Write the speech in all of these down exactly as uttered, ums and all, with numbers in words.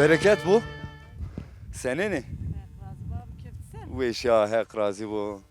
Bereket bo. Senenî? Heq razî bo, keyf sen? Weşîya, Heq razî bo.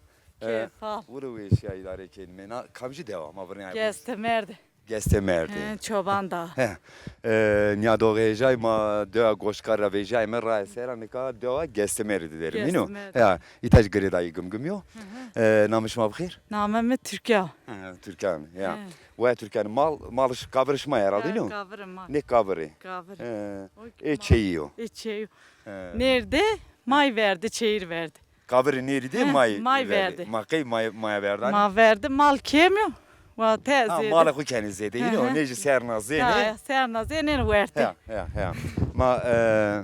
E, keyf al. Wiro weşîya îdare kenîme. Na, kamcî dewa ma virnî ay? Gestemerdî. Gestemerdî. He, Çoban Dağı. He. E, nîyadoxê hêjay ma dewa Goşkar ra vejîyayme, raye sera nika dewa Gestemerdî de derîme. Îno? Gestemerdî. He, îta jî girêdayî Gimgimî yo. Hı hı. E, namê şima bi xêr? Namê mi Türkan. He, Türkan, ya. He. Waya Türkan, mal, mal ş-, kavir şima herhalde, îno? Kavir ma. Nê kavir ê? Kavir. He. Ê çeyî yo. Ê çeyî yo. He. Nêrdî, may verdî, çeyir verdî. Kavir nêrdî, may verdî. May verdî. Ma qey may, maya verdanî? Ma verdî, mal kêm yo. Wa te zêde. Ha, malê xwu kenê zêde, îno, nê jî serna zênê. Ya, serna zênê wertê. Ya, ya, ya. Ma, e,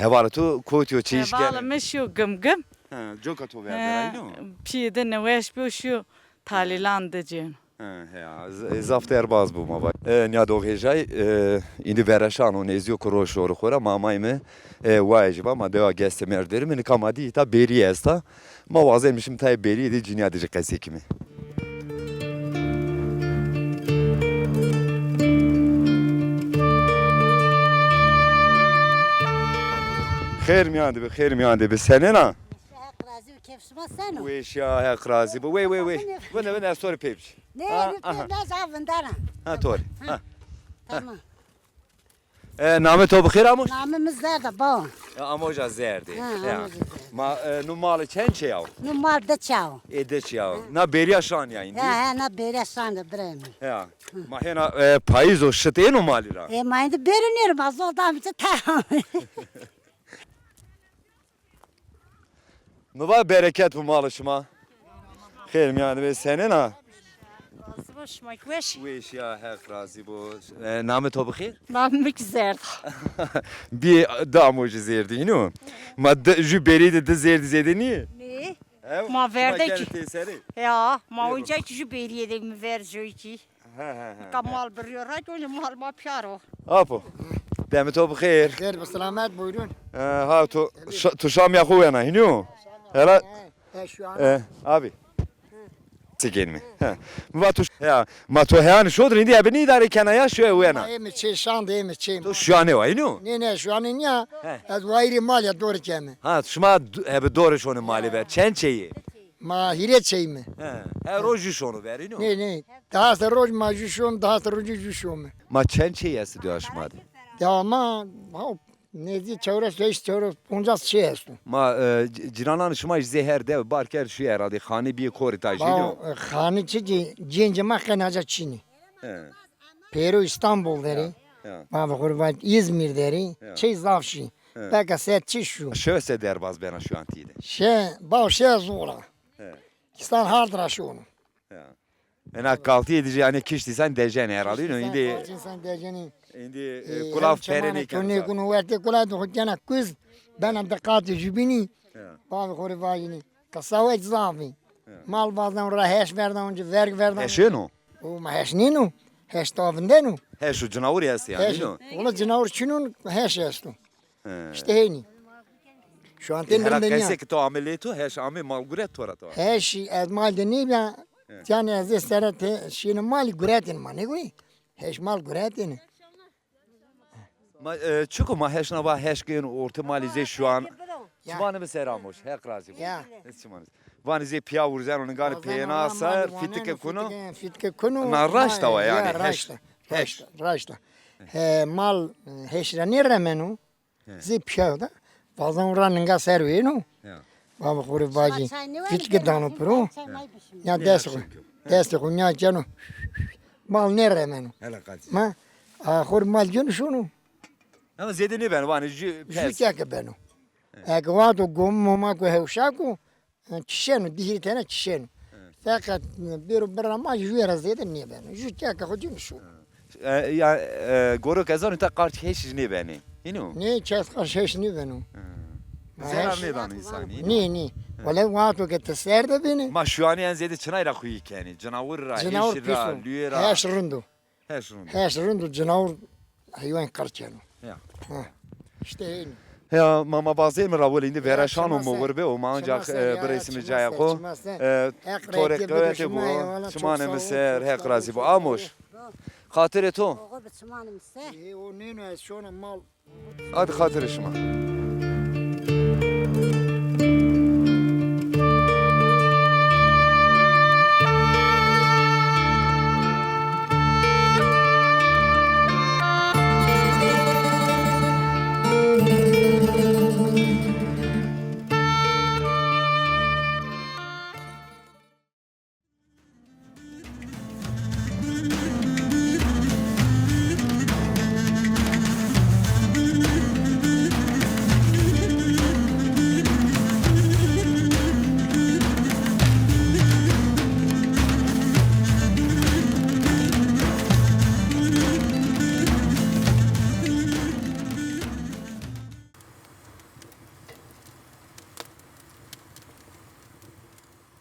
hevalê to kotî yo, çeyiş kenê? Hevalê mi şîyo Gimgim. Ha, coka to verdî ra, îno? Pîyê de nêweş bîyo, şîyo talîlan de cêno. He, he, z-, zaf derbaz bo ma va. E, nîyadoxê hêjay, e, îndî vereşan o, nêzdîyo ki ro şoro xo ra, ma amayme, e, waye jî va, ma dewa Gestemerdî derîme, nika ma dî îta bêrîye esta. Ma wazenmişîme tayê bêrîye de cinîya de jî qesey kîme. Xêr mîyan de bi, xêr mîyan de bi. Senena? Heq razî bo, keyf şima seno? Weşîya, Heq razî bo. Wey, wey, wey. Vine, vine, ez to rê pê biçî. Nê, ha, nê, aha. Nê, ez ha vinderan. Ha, to rê. Ha. Ha. Tamam. E, namê to bi xêr Amoş? Namê mi Zerd a, bawo. E, Amoja Zerd ê. Ha, ya. Amoja Zerd. Ma, e, no malê çend çeya wo? No mal di çeya wo. Ê di çeya wo. Ha. Na bêrîya şanîya îndî? Ha, ha, na bêrîya şan de birayê mi. Ya. Hı. Ma hêna, e, payîz o, şit êno malî ra? E, ma îndî bêrî nêro, ma zor dame çê tera. Mi va bereket bo malê şima. Xêr mîyan de bê, senena? Razî bo, şima kî weş. Weşîya, Heq razî bo. E, namê to bi xêr? Namê mi kî Zerd a. Bîyê di Amojî Zerdî, îno? Ma di, jû bêrî de di Zerdî zêde nîyê? Nê. Ew, ma şima verde kenê kî têserê? Ya, ma onca kî jû bêrîye de mi ver joy kî. He, he, he. Nika mal birîyo ra, onca mal ma pîya ro. Apo. Demê to bi xêr. Xêr bi selamet, buyurun. E, ha, to, şa-, to şamîya xo wena, hînî yo? Hela. He, he, şu an. E, abi. Çikenîme. He. Mi va to, ya, ma to heyanî şodir, îndî ebe nî îdare kena ya, şuye wena. Ma ême çê şan de, ême çê. To şuyanê wa, hînî yo? Nê, nê, şuyanê nîya. He. Ez wayîrê mal ya dorê keme. Ha, şima d-, ebe dorê şonê malê ver. Çend çeyî? Ma hîrê çeyîme. He. Her roj jû şono ver, îno? Nê, nê. Daha se roj ma jû şom, daha se roj jû şome. Ma çend çeyî estî dewa şima de? Dewa ma, ha, nêzdî çewres, heşt, çewres, poncas çeyî esto. Ma, e, c-, cîrananê şima jî zê her dewe bar kerd şuye herhalde. Xanî bîyê korê ta jî, îno? Bao, e, xanî çi ki, cêncê ma qenaca çinî. He. Pêro Îstanbul derî. Ya, ya. Bavê xo rê vaj Îzmîr derî. Ya. Çey zaf şî. He. Beka se çi şû. Şewe se derbaz bena şuyan tî de? Şe, bao şe zor a. He. Îsan hard ra şono. Ya. Ena kaltîye de jî, yanî kişt îsan dejenê herhalde, îno? Îndî, kişt îsan dejenê. Îndî, e, e, kulav pere nêkeno. To nêkuno wertê kulav de xo kena kuz, bena di qatê jubînî. Ya. Bavê xo rê vajînî. Qesa wek zaf î. Ya. Mal vazeno ra, heş verdeno ci, verg verdeno. Heş êno? O, ma heş nêno. Heş ta vindeno. Heş û cinawirî estê yanî, îno? Wela cinawir çin o, heş esto. He. Îşte hênî. Şu an, e, ten hela rinde nîya. Qesê ki to ame lê to, heş ame mal guret to ra to? Heş ez mal de nêbîya. He. Yanî ez ê sere te şîne malî guretên ma nêgurî. Heş mal guretêne. Ma, e, çiko ma heşna va heş gên ortê malî zê şuan. Ya. Çimanê mi ser Amoş, Heq razî bo. Ya. Ez çimanê mi. Vanê zê pîya wurzeno, ninganê pêna ser, fîtike kuno. Fîtike, fîtike kuno. Na raşt a wa yanî, ya, heş. Raşt a, raşt a, raşt a. He, mal, e, heş ra nêremeno. He. Zê pîya da. Vazeno ra ninga ser wêno. Ya. Bavê xo rê vajî. Fîtike dano piro. Ya, dest xo. Destê xo nîya keno. Mal nêremeno. Hela qatî. Ma, a, xo rê mal gêno şono. Ama zêde nêbeno, vanê jû pes. Jû keke beno. He. Eke wexto gomo moma ku hewşa ku, e, çişeno, di hîrê tene çişeno. He. Feqet, e, bêro birra ma jûye ra zêde nêbeno. Jû keke xo gêno şono. He. E, ya, e, goro ke ez zanî ta qarç heş jî nêbenê. Hînî yo? Nê, kes qarç heş nêbeno. He. Zerar nêdano însanî, hînî yo? Nê, nê. He. Wele wexto ke ti ser de bînî. Ma şuyanî en zêde çinay ra xuyî kenî? Cinawir ra, heşî ra, luyê ra? Cinawir pîs o. Heş rind o. Heş rind o. Heş rind o, cinawir heywan qir keno. Ya. Ha. Îşte hênî. Ya, ma, ma bazêrîme ra wele îndî vereşan o, moxir bê, o ma ancak, e, biresîme cayê xo. E, to rê qewetê bo, çimanê mi ser, Heq razî bo. Amoş. Xatirê to. Oxir bi çimanê mi ser. Ê, o nêno ez şona mal. Hadi xatirê şima.